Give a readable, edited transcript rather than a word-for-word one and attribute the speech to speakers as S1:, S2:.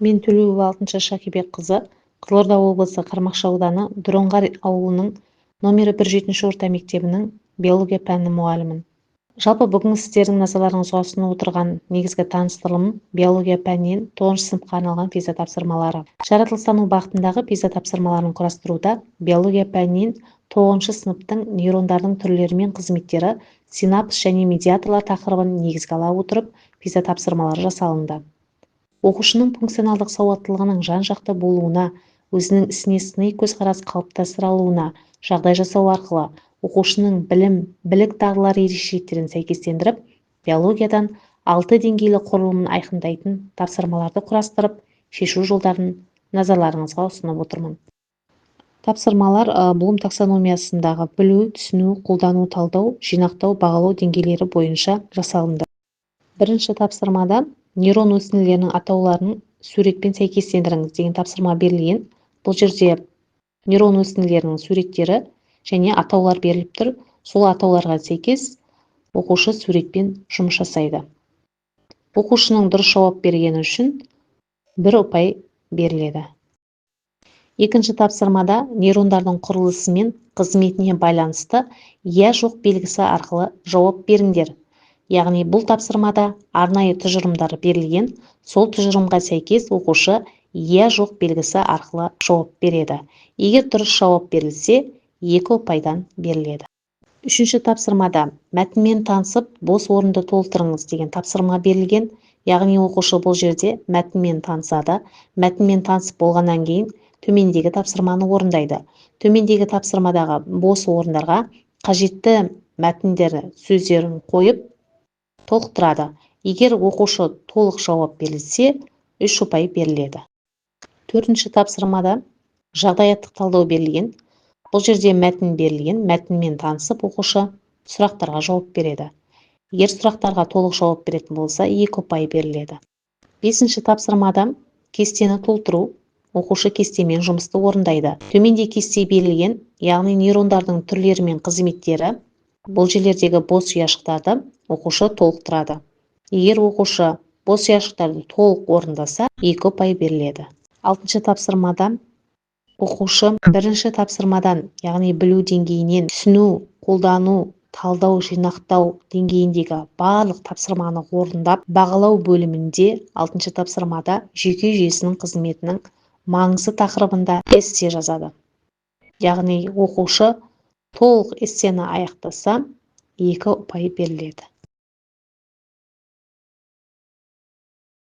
S1: Мен, Төлеуова Алтыншаш Шакибекқызы, Қызылорда облысы, Қармақшы ауданы, Дроңғар ауылының номері 1 жетінші орта мектебінің биология пәні мұғалімін. Жалпы, бүгін сіздердің назарларыңызға ұсынып отырған негізгі таныстырылым — биология пәнінен 9 сыныпқа арналған ПИЗА тапсырмалары. Жаратылыстану бағытындағы ПИЗА тапсырмаларын құрастыруда биология пәнінен 9 сыныптың «Нейрондардың түрлері мен қызметтері. Синапс және медиаторлар» тақырыбын негізге ала отырып, ПИЗА тапсырмалары жасалынды. Оқушының функционалдық сауаттылығының жан-жақты болуына, өзінің ісіне сыни көзқарас қалыптастыра алуына жағдай жасау арқылы оқушының білім, білік, дағдылары ерекшеліктерін сәйкестендіріп, биологиядан алты деңгейлі құрылымын айқындайтын тапсырмаларды құрастырып, шешу жолдарын назарларыңызға ұсынып отырмын. Тапсырмалар Блум таксономиясындағы білу, түсіну, қолдану, талдау, жинақтау, бағалау деңгейлері бойынша жасалынды. Бірінші тапсырмада «Нейрон өсінділерінің атауларын суретпен сәйкестендіріңіз» деген тапсырма берілген. Бұл жерде нейрон өсінділерінің суреттері және атаулар беріліп тұр. Сол атауларға сәйкес оқушы суретпен жұмыс жасайды. Оқушының дұрыс жауап бергені үшін 1 ұпай беріледі. Екінші тапсырмада «Нейрондардың құрылысы мен қызметіне байланысты иә, жоқ белгісі арқылы жауап беріңдер». Яғни бұл тапсырмада арнайы тұжырымдар берілген. Сол тұжырымға сәйкес оқушы иә, жоқ белгісі арқылы жауап береді. Егер дұрыс жауап берілсе, 2 ұпайдан беріледі. Үшінші тапсырмада «Мәтінмен танысып, бос орынды толтырыңыз» деген тапсырма берілген. Яғни оқушы бұл жерде мәтінмен танысады. Мәтінмен танысып болғаннан кейін төмендегі тапсырманы орындайды. Төмендегі тапсырмадағы бос орындарға қажетті мәтіндері сөздерін қойып толықтырады. Егер оқушы толық жауап берілсе, 3 ұпай беріледі. Төртінші тапсырмада жағдаяттық талдау берілген. Бұл жерде мәтін берілген. Мәтінмен танысып, оқушы сұрақтарға жауап береді. Егер сұрақтарға толық жауап беретін болса, 2 ұпай беріледі. Бесінші тапсырмада кестені толтыру. Оқушы кестемен жұмысты орындайды. Төменде кесте берілген, яғни нейрондардың түрлері мен қызметтері. Бұл жерлердегі бос ұяшықтарды оқушы толықтырады. Егер оқушы бос ұяшықтарды толық орындаса, 2 ұпай беріледі. Алтыншы тапсырмада оқушы бірінші тапсырмадан, яғни білу деңгейінен түсіну, қолдану, талдау, жинақтау деңгейіндегі барлық тапсырманы орындап, бағалау бөлімінде алтыншы тапсырмада «Жүйке жүйесінің қызметінің маңызы» тақырыбында эссе жазады. Яғни оқушы толық эссені аяқтаса, 2 ұпай беріледі.